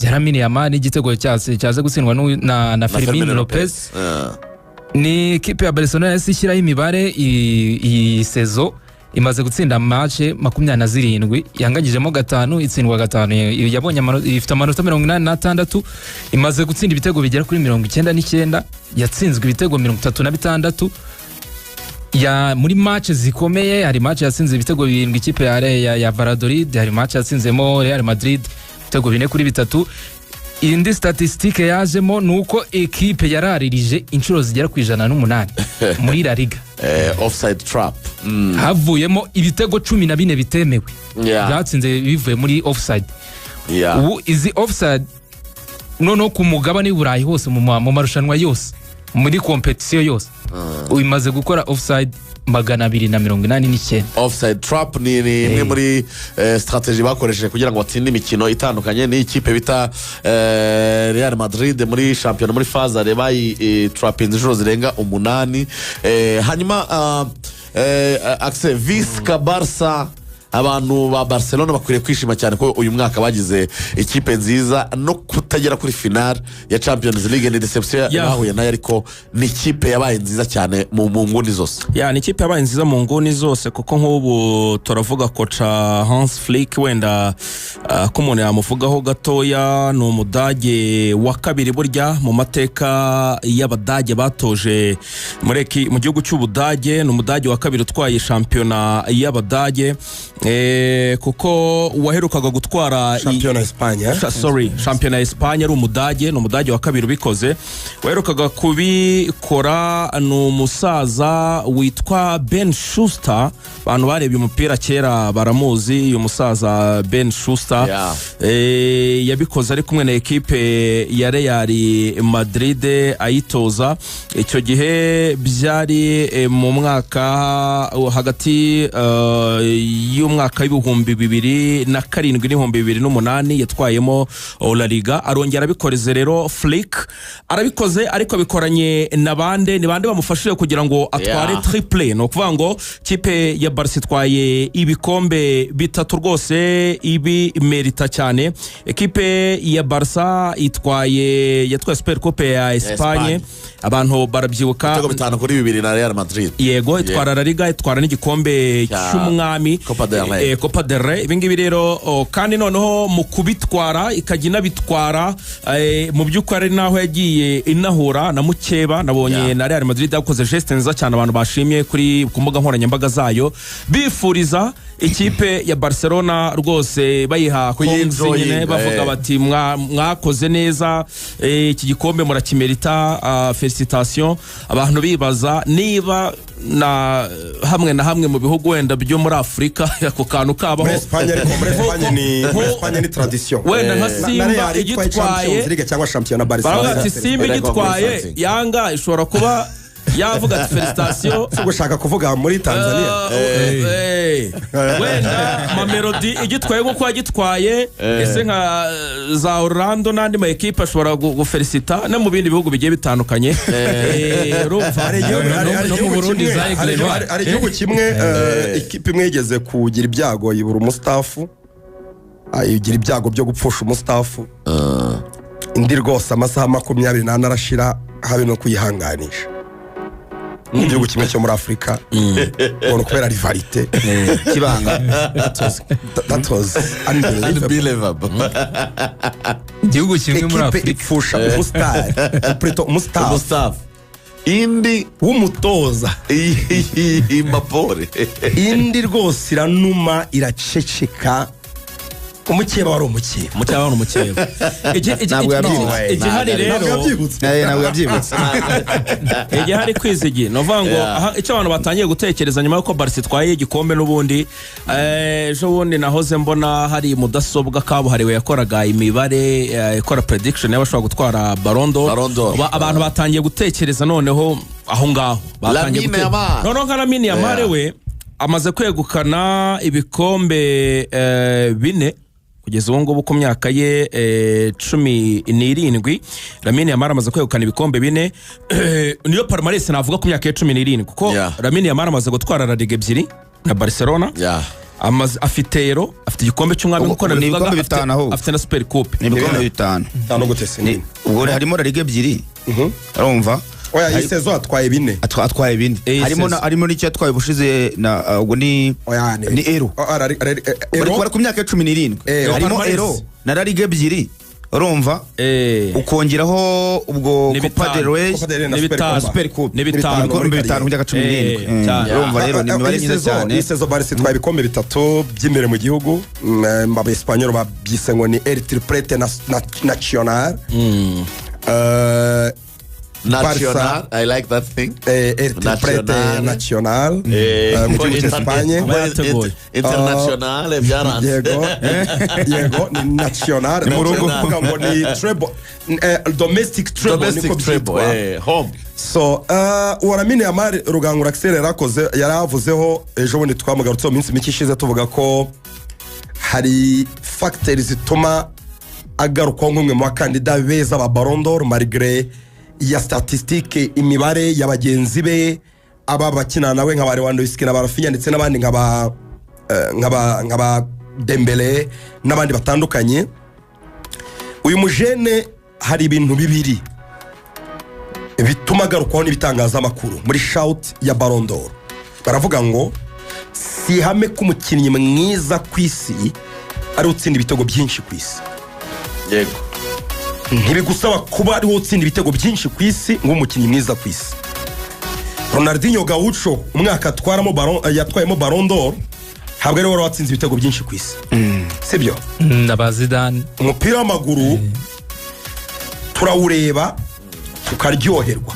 Bya Lamine Yamal n'igitego cyaje gutsindwa na Fermin Lopez. Ni ikipe ya Barcelona yahise ishyiraho imibare. Iyi saison imaze gutsinda match 27, yanganyijemo gatanu, itsindwa gatanu. Yabonye ifite amanota 86, imaze gutsinda ibitego bigera kuri 99, yatsinzwe ibitego 36. Ya muri match zikomeye, hari match yatsinze ibitego birindwi ikipe ya Valladolid, hari match yatsinzemo Real Madrid ibitego 4-3. Indi statistique yajemo ni uko ekipe yararirije inshuro zigera ku 108 muri La Liga. Offside trap. Havuyemo ibitego 14 bitemewe byatsinze bivuye muri offside. Ubu izi offside noneho ku mugabane w'i Burayi hose, mu marushanwa yose, muri compétition yose, imaze gukora offside 289. Offside trap ni imwe muri stratégie bakoresheje kugira ngo batsinde imikino itandukanye. Ni ikipe bita Real Madrid muri shampiyona, muri phase bayitrapinze inshuro zirenga umunani. Hanyuma akise Visca Barca, abantu ba Barcelona bakwiriye kwishima cyane ko uyu mwaka bagize ikipe nziza. No kutagera kuri finale ya Champions League ni déception bahuye nayo, ariko ni ikipe yabaye nziza cyane mu nguni zose. Ya, ni ikipe yabaye nziza mu nguni zose, kuko nk'ubu turavuga coach Hans Flick, wenda ko umuntu yamuvugaho gatoya, ni Umudage wa kabiri burya mu mateka y'Abadage batoje mu gihugu cy'Ubudage. Ni Umudage wa kabiri utwaye shampiyona y'Abadage, kuko uwaherukaga gutwara Shampiyona Esipanye, eh? Sorry, shampiyona ya Esipanye ari Umudage, ni Umudage wa kabiri ubikoze. Waherukaga kubikora ni umusaza witwa Bernd Schuster. Abantu barebye umupira kera baramuzi uyu musaza Bernd Schuster. Yabikoze ari kumwe na ekipe ya Real Madrid ayitoza. Icyo gihe byari mu mwaka hagati y'umwaka w'2007 n'2008, yatwayemo La Liga. Arongera abikoreze rero, Flick arabikoze, ariko abikoranye na bande? Ni bande bamufashije kugira ngo atware triplé? Ni ukuvuga ngo kipe ya Barca itwaye ibikombe bitatu rwose, ibi merita cyane. Ekipe ya Barca itwaye, yatwaye Super Coupe ya Espagne, Espagne. abantu barabyibuka. Ibitego 5-2 na Real Madrid. Yego, itwara La Liga, itwara n'igikombe cy'umwami. Copa del Rey. Copa del Rey. Ibi ngibi rero kandi noneho mu kubitwara ikajya inabitwara, mu by'ukuri ari naho yagiye inahura na mukeba nabonye na Real Madrid yakoze geste nziza cyane, abantu bashimye ku mbuga nkoranyambaga zayo, bifuriza ikipe ya Barcelona rwose, bayiha congs Kuyi-enjoyinga, nyine bavuga bati: "Mwakoze neza, iki gikombe murakimerita, félicitations." Abantu bibaza niba na hamwe na hamwe mu bihugu wenda byo muri Afurika ako kantu kabaho. Muri Esipanye, ariko muri Esipanye ni tradition. Wenda nka Na Simba Real itwaye igitwaye Champions League cyangwa shampiyona, baravuga Barcelona ati Simba Barcelona. igitwaye, Yanga ishobora kuba yavuga ati félicitations. Si gushaka kuvuga muri Tanzania. Wenda Mamelodi igitwaye nk'uko yagitwaye, ese nka za Orlando n'andi ma ekipe ashobora gufelicita no mu bindi bihugu bigiye bitandukanye. Urumva? Hari igihugu hari No mu igihugu Burundi kimwe za Aigle Noir. hari igihugu kimwe, ikipe imwe yigeze kugira ibyago, yibura umustaff, igira ibyago byo gupfusha umustaff, indi rwose amasaha 24 arashira habe no kuyihanganisha. Mu gihugu kimwe cyo muri Afurika, ubona kubera rivalité kibanga. That was unbelievable. Unbelievable. Igihugu kimwe muri Ekipe Afurika ipfusha umusitari, plutôt umustaff Umustaff, indi w'umutoza, imapore. Indi rwose iranuma, iraceceka. Umukeba wari umukeba. Umukeba ni umukeba. Ntabwo yabyibutse. Igihari Ntabwo rero yabyibutse. Ntabwo yabyibutse. Igihari kwizigi ni ukuvuga ngo aha, icyo abantu batangiye gutekereza nyuma y'uko Barca itwaye igikombe n'ubundi, ejo bundi nahoze mbona hari mudasobwa kabuhariwe yakoraga imibare, ikora prediction y'abashobora gutwara Ballon d'Or. Ballon d'Or. Abantu batangiye gutekereza noneho aho ngaho batangiye Lamine Yamal. Noneho nka Lamine Yamal we amaze kwegukana ibikombe bine kugeza ubu ngubu ku myaka ye 17. Lamine Yamal amaze kwegukana ibikombe bine. Niyo palmarès navuga ku myaka ye 17, kuko Lamine Yamal amaze gutwara La Liga ebyiri na Barcelona. Afite Euro, afite igikombe cy'umwami Ubwo nk'uko ni nabivugaga, ibikombe 5 ahubwo. Afite na super coupe. Ni ibikombe 5. 5 gute se? Ubwo harimo La Liga 2, urumva? Oya, iyi saison atwaye 4. Atwaye 4. Harimo harimo n'icyo yatwaye ubushize na ubwo ni Oya, ni Euro. Euro. Bari ku myaka 17. Harimo Euro na La Liga 2, urumva? Ukongeraho ubwo Copa del Rey na Super Coupe. Ni 5. Ibikombe 5 ku myaka 17. Urumva rero ni imibare myiza cyane. Iyi saison Barca itwaye ibikombe 3 by'imbere mu gihugu. Aba Espanyol babyise ngo ni El Triplete Nacional. Nacional, I like that thing. El Triplete Nacional mu gihugu cy'Espagne. International byaranze. Yego, ni Nacional. Ni mu rugo. Ngo ni treble, domestic treble, niko byitwa. Home. So, Lamine Yamal, Rugangura Axel yarakoze, yaravuzeho ejo bundi twamugarutseho minsi mike ishize, tuvuga ko hari factors zituma agarukwaho nk'umwe mu bakandida beza ba Ballon d'Or, malgré ya statistique, imibare ya bagenzi be aba bakina nawe nka ba Lewandowski na ba Rafinha ndetse n'abandi nka ba Dembele n'abandi batandukanye. Uyu mujene hari ibintu 2 bituma agarukwaho n'ibitangazamakuru muri shout ya Ballon d'Or. Baravuga ngo si ihame ko umukinnyi mwiza ku isi ari utsinda ibitego byinshi ku isi. Yego. Ntibigusaba kuba ari utsinda ibitego byinshi ku isi ngo umukinnyi mwiza ku isi. Ronaldinho Gaucho umwaka atwaramo yatwayemo Ballon d'Or ntabwo ari we watsinze ibitego byinshi ku isi. Sibyo? Na Zidane. Umupira w'amaguru turawureba tukaryoherwa.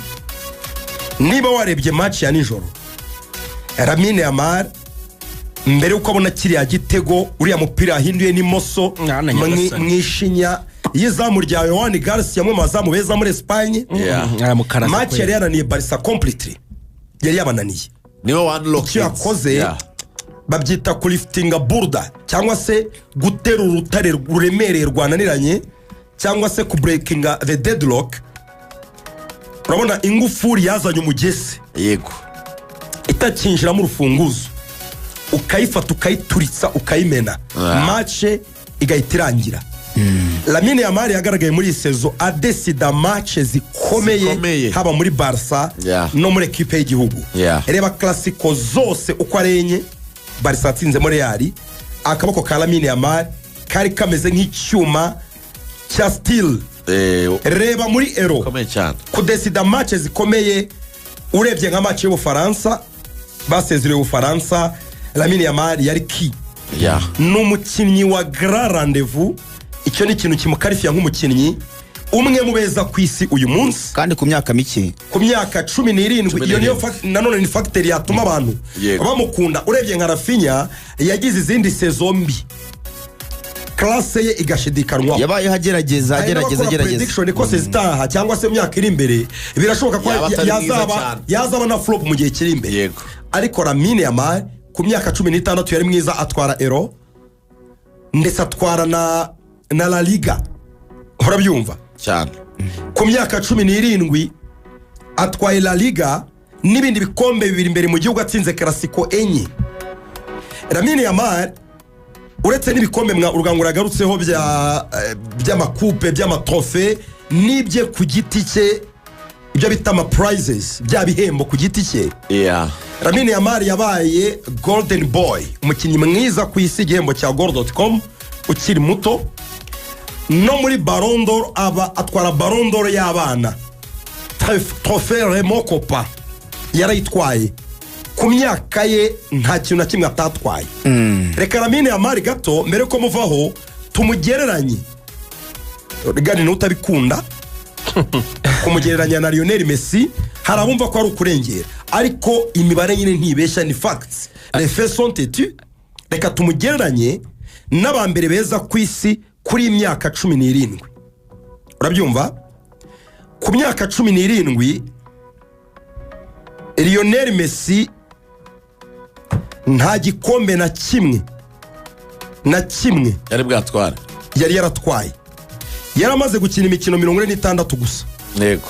Niba warebye match ya nijoro, Lamine Yamal mbere uko abona kiriya gitego, uriya mupira yahinduye n'imoso mwishinya y'izamu rya Yohani Garcia, amwe mu bazamu beza muri Espagne. Match yari yananiye Barca completely, yari yabananiye. Niwe one lock. Icyo yakoze babyita kuliftinga burda, cyangwa se gutera urutare ruremereye rwananiranye, cyangwa se kubreakinga the deadlock. Urabona ingufuri yazanye umugese, yego, itakinjiramo urufunguzo, ukayifata ukayituritsa ukayimena, match igahita irangira. Lamine Yamal yagaragaye muri iyi saison adesida match zikomeye haba muri Barca no muri equipe y'igihugu. Reba Clasico zose uko ari 4 Barca yatsinze muri Real, akaboko ka Lamine Yamal kari kameze nk'icyuma cya steel. Reba muri Euro kudesida match zikomeye, urebye nka match y'Ubufaransa basezereye Ubufaransa, Lamine Yamal yari key. Ni umukinnyi wa grand rendez-vous. Icyo ni ikintu kimukarifiya nk'umukinnyi umwe mu beza ku isi uyu munsi, kandi ku myaka mike, ku myaka 17. Iyo niyo nanone ni factor yatuma abantu bamukunda. Urebye nka Rafinha yagize izindi saison mbi, classe ye igashidikanwa, yabaye agerageza prediction ko zitaha cyangwa se myaka iri imbere birashoboka ko yazaba na flop mu gihe kiri imbere. Ariko Lamine Yamal ku myaka 16 yari mwiza, atwara Euro ndetse atwara na La Liga, urabyumva cyane. Ku myaka 17 atwaye La Liga n'ibindi bikombe 2 imbere mu gihugu, atsinze Clasico 4. Lamine Yamal uretse n'ibikombe Rugangura yagarutseho by'amakupe, by'amatrofe, n'ibye ku giti cye, ibyo bita ama prizes, bya bihembo ku giti cye. Lamine Yamal yabaye Golden Boy, umukinnyi mwiza ku isi, igihembo cya goal.com, ukiri muto. No muri Ballon d'Or aba atwara Ballon d'Or y'abana, Trophée Raymond Kopa yarayitwaye. Ku myaka ye nta kintu na kimwe atatwaye. Reka Lamine Yamal gato mbere ko muvaho tumugereranye, rigani n'utabikunda kumugereranya na Lionel Messi, hari abumva ko ari ukurengera, ariko imibare nyine ntibeshya, ni facts, les faits sont têtus. Reka tumugereranye n'abambere beza ku isi kuri imyaka 17. Urabyumva? Ku myaka 17 Lionel Messi nta gikombe na kimwe yari bwatwara, yari yaratwaye. Yaramaze gukina imikino 46 gusa. Yego.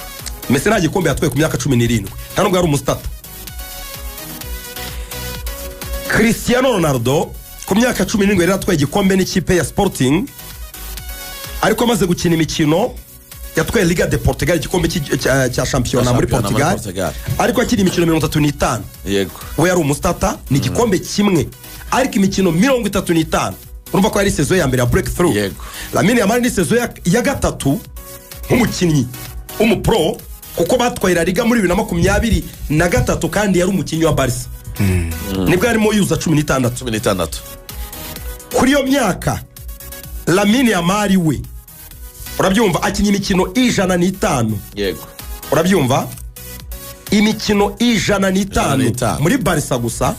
Messi nta gikombe yatwaye ku myaka 17, nta nubwo yari umusitata. Cristiano Ronaldo Ku myaka 17 yari atwaye igikombe n'ikipe ya Sporting, ariko amaze gukina imikino, yatwaye Liga de Portugal, igikombe cya shampiyona muri Shampiyona muri Portugal, Portugal. ariko akina imikino 35. We yari umustarter, ni igikombe kimwe, ariko imikino 35. Urumva ko yari saison ya mbere ya breakthrough. Lamine Yamal ni saison ya gatatu nk'umukinnyi w'umupro, kuko batwaye La Liga muri 2023, kandi yari umukinnyi wa Barca, nibwo yarimo yuza 16. 16. Kuri iyo myaka, Lamine Yamal we, urabyumva, akinnye imikino 105. Urabyumva, imikino 105 105. muri Barca gusa,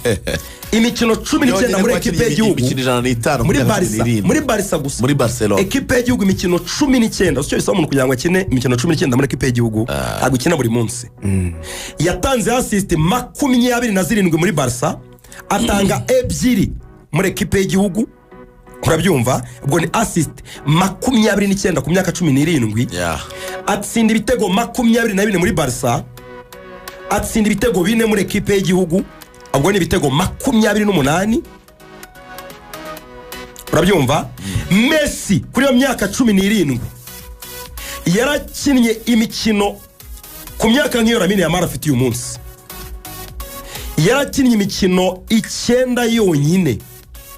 imikino 19 muri ekipe y'igihugu. Imikino 105 Muri muri Barca, muri Barca gusa. Muri Barcelona. Ekipe y'igihugu imikino 19. Icyo bisaba umuntu kugira ngo akine imikino 19 muri ekipe y'igihugu, ntabwo ukina buri munsi. Yatanze assist 27 muri Barca, atanga 2 muri ekipe y'igihugu. Urabyumva, ubwo ni assist 29 ku myaka 17. Atsinda ibitego 24 muri Barca, atsinda ibitego 4 muri ekipe y'igihugu, ubwo ni ibitego 28. Urabyumva, Messi kuri iyo myaka 17 yarakinnye imikino, ku myaka nk'iyo Lamine Yamal afite uyu munsi, yarakinnye imikino 9 yonyine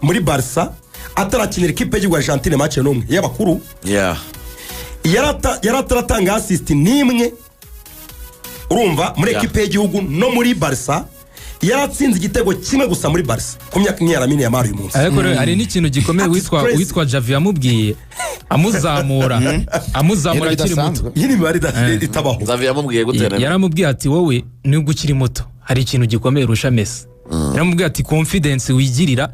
muri Barca, atarakinira ikipe y'igihugu Argentine match n'umwe y'abakuru. Yari ataratanga assist n'imwe, urumva, muri ekipe y'igihugu no muri Barca. Yaratsinze igitego kimwe gusa muri Barca ku myaka nk'iya Lamine Yamal uyu munsi. Ariko rero hari n'ikintu gikomeye That's witwa crazy. witwa Xavi yamubwiye amuzamura, amuzamura Ibintu akiri muto. bidasanzwe. Iyi ni imibare itabaho. Xavi yamubwiye gute rero? Yaramubwiye ati: "Wowe nubwo ukiri muto, hari ikintu gikomeye urusha Messi." Yaramubwiye ati: "Confidence wigirira,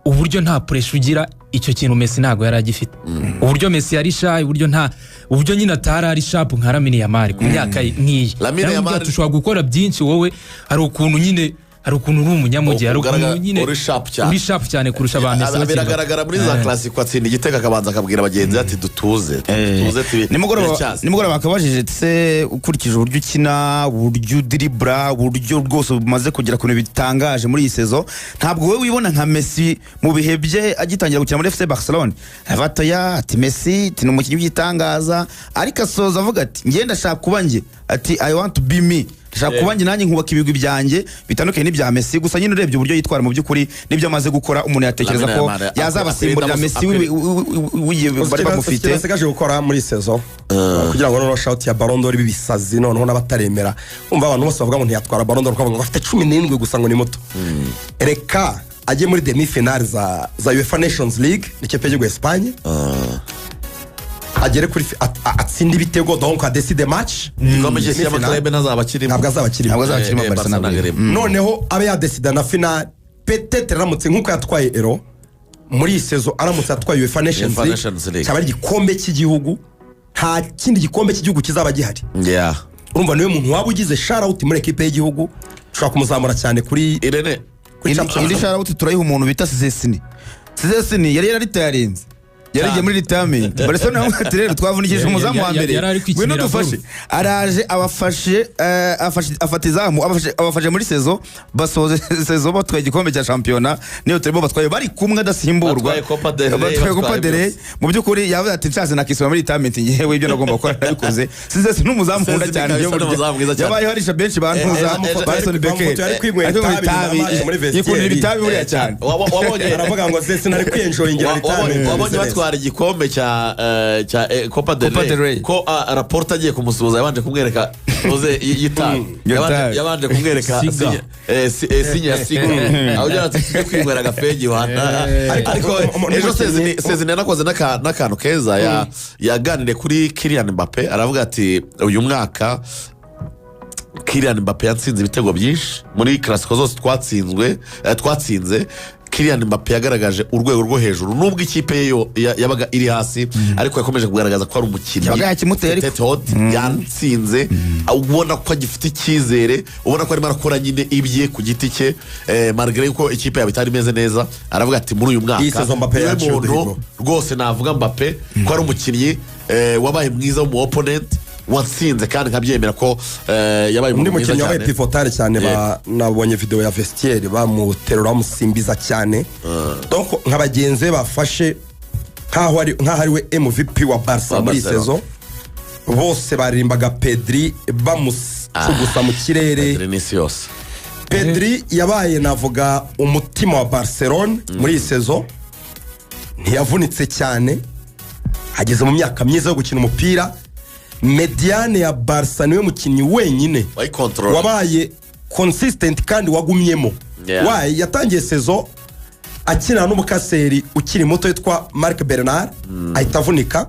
uburyo nta pressure ugira, icyo kintu Messi ntabwo yari agifite." Uburyo Messi yari shy, uburyo nta, uburyo nyine atari ari sharp nka Lamine Yamal ku myaka ye nk'iyi. Lamine Yaramubwiye Yamal- ati: "Ushobora gukora byinshi wowe, hari ukuntu nyine, hari ukuntu uri umunyamujyi, hari ukuntu nyine uri sharp cyane. Uri sharp cyane kurusha ba Messi bakiri bato." Biragaragara muri za Clasico, atsinda igitego akabanza akabwira bagenzi be ati: "Dutuze, dutuze, Nimugoroba biracyaza." nimugoroba bakabajije se: "Ukurikije uburyo ukina, uburyo udiribura, uburyo rwose umaze kugera ku bintu bitangaje muri iyi saison, ntabwo wowe wibona nka Messi mu bihe bye agitangira gukina muri FC Barcelone?" Avatoya ati: "Messi," ati, "ni umukinnyi w'igitangaza." Ariko asoza avuga ati: "Njye ndashaka kuba njye." Ati: "I want to be me, ndashaka kuba njye, nanjye nkubaka ibigwi byanjye bitandukanye n'ibya Messi." Gusa nyine urebye uburyo yitwara mu by'ukuri n'ibyo amaze gukora, umuntu yatekereza Lamine ko Yamal yazabasimburira Messi w'igihe bari bamufite. Ikintu asigaje gukora muri iyi saison kugira ngo noneho shout ya Ballon d'Or ibisazi, noneho n'abataremera, umva, abantu bose bavuga ngo ntiyatwara Ballon d'Or, ukavuga ngo afite 17 gusa, ngo ni muto, reka ajye muri demi finale za UEFA Nations League n'ikipe y'igihugu ya Espagne, agere kuri atsinde ibitego, donc adécide match. Igikombe cy'isi Demi-finale. y'amaclub ntazaba akirimo. Ntabwo azaba akirimo. Ntabwo azaba akirimo. Barca Barca ntabwo ntabwo irimo. irimo. Noneho abe yadécida na finale peut-être, aramutse nk'uko yatwaye Euro muri iyi saison, aramutse atwaye UEFA Nations UEFA League, Nations League. cyaba ari igikombe cy'igihugu, nta kindi gikombe cy'igihugu kizaba gihari. Urumva, niwe muntu waba ugize shout muri ekipe y'igihugu, ushobora kumuzamura cyane kuri Irene. kuri Champions Indi League. shout turayiha umuntu bita Szczesny. Szczesny yari yararitayarinze, yaragiye muri retirement. Barcelona yamubwira ati: "Rero twavunikije umuzamu wa mbere, Yari ari kwikinira ngwino dufashe." golf. Araje abafashe, afata izamu, abafashe muri saison, basoje saison batwaye igikombe cya shampiyona, niyo turimo batwaye bari kumwe adasimburwa. Batwaye Copa del Rey, Batwaye Copa batwaye del Rey. byose. Mu by'ukuri yavuze ati: "Nshatse nakisoma muri retirement, ngewe ibyo nagomba gukora nabikoze." Szczesny ni umuzamu nkunda Szczesny cyane. kabisa ni umuzamu mwiza cyane. Yabayeho arisha benshi bantuza Alison Becker. Bamufotoye ari kwinywera Ari kwinywera itabi itabi. nyuma muri vestiaire. Yikundira ibitabi buriya cyane. Wabonye Aravuga ngo Szczesny ari kwienjoyingira retirement. Wabonye batwara igikombe cya Copa del Copa del Rey, Rey. ko Laporta agiye kumusuhuza yabanje kumwereka uze y'itabi. Iyo tabi. Yabanje kumwereka Siga. Signe ya siga, aho ugira ati: "Tujye kwinywera agafegi wana." Ariko ejo Szczesny yanakoze n'akantu keza, yaganiriye kuri Kylian Mbappe, aravuga ati: "Uyu mwaka Kylian Mbappe yatsinze ibitego byinshi muri Clasico zose twatsinzwe, twatsinze. Kylian Mbappe yagaragaje urwego rwo hejuru, nubwo ikipe ye yo yabaga iri hasi, ariko yakomeje kugaragaza ko ari umukinnyi Yabaga yakimuteye ariko. tête haute, yatsinze ubona ko agifite icyizere, ubona ko arimo arakora nyine ibye ku giti cye, malgré ko ikipe yabo itari imeze neza." Aravuga ati: "Muri uyu mwaka Iyi saison Mbappe niwe yaciye muntu uduhigo. rwose navuga Mbappe ko ari umukinnyi wabaye mwiza w'umu opponent." Watsinze kandi nkabyemera ko yabaye Undi umuntu mwiza mukinnyi wabaye cyane. pivotal cyane, nabonye video ya vestiaire bamuterura, bamusimbiza cyane. Donc nka bagenzi be bafashe nkaho ari we MVP wa Barca Wa muri iyi Barcelona. saison, bose baririmbaga Pedri, bamucugusa mu kirere. Pedri n'isi yose. Pedri yabaye, navuga, umutima wa Barcelone muri iyi saison. Ntiyavunitse cyane, ageze mu myaka myiza yo gukina umupira. Médiane ya Barca, niwe mukinnyi wenyine wayikontorora, wabaye consistent kandi wagumyemo. Waye yatangiye saison akina n'umukaseri ukiri muto witwa Marc Bernal, ahita avunika,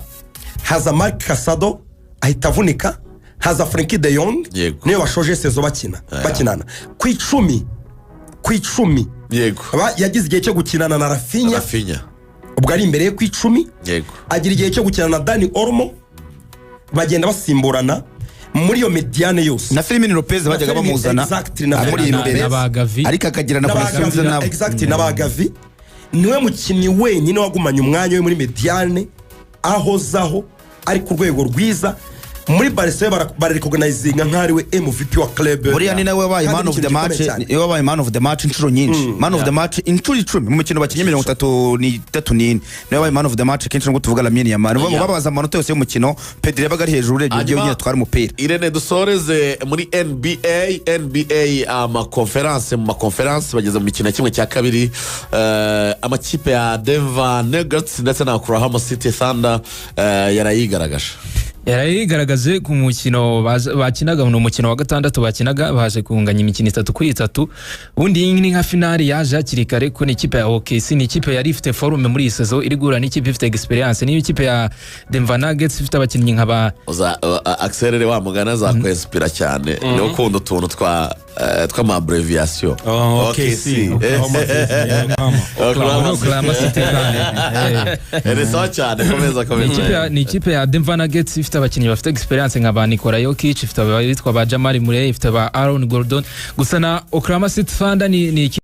haza Marc Casado, ahita avunika, haza Frenkie de Jong. Niyo bashoje saison bakina, bakinana ku 10, ku 10. Yagize igihe cyo gukinana na Raphinha. Raphinha. Ubwo ari imbere ye ku 10. Agira igihe cyo gukina na Dani Olmo, bagenda basimburana muri iyo médiane yose. Na Fermin Lopez bajyaga Fermin, bamuzana exactly, na amuri Fermin imbere, Na ba Gavi. ariko akagira na connexion nziza nabo. Exactly, na ba Gavi. Niwe mukinnyi wenyine wagumanye umwanya we muri médiane, ahozaho ari ku rwego rwiza muri Barcelona, bararecognizinga nk'aho ari we MVP wa club. Buriya ni nawe wabaye Kandi man of ni the ikintu match. gikomeye cyane. Niwe wabaye man of the match inshuro nyinshi, man of the match inshuro 10 mu mikino bakinnye 33, niwe wabaye man of the match kenshi, nubwo tuvuga Lamine Yamal. Ni babaza amanota yose y'umukino, Pedri yabaga ari hejuru urebye uburyo Hanyuma, nyine atwara umupira. Irene, dusoreze muri NBA. NBA amakonferanse, mu makonferanse bageze mu mikino ya 1/2. Amakipe ya Denver Nuggets ndetse na Oklahoma City Thunder yarayigaragaje. Yarayigaragaje ku mukino bakinaga, ni umukino wa gatandatu bakinaga, baje kunganya imikino 3-3. Ubundi iyi ni nka finali yaje hakiri kare, kuko ni ikipe ya OKC, ni ikipe yari ifite forme muri iyi saison, iri guhura n'ikipe ifite experience, niyo ikipe ya Denver Nuggets ifite abakinnyi nka ba Uza Axel, wa mugana azakwesipira cyane, niwe ukunda utuntu twa tw'ama abbreviation. Oh, OKC. Oklahoma City. Oklahoma. Oklahoma City Thunder. Ni sawa cyane, komeza, komeza. Ni ikipe ya Denver Nuggets ifite abakinnyi bafite experience nka ba Nikola Jokic, ifite abitwa ba Jamal Murray, ifite ba Aaron Gordon. Gusa na Oklahoma City Thunder ni ikipe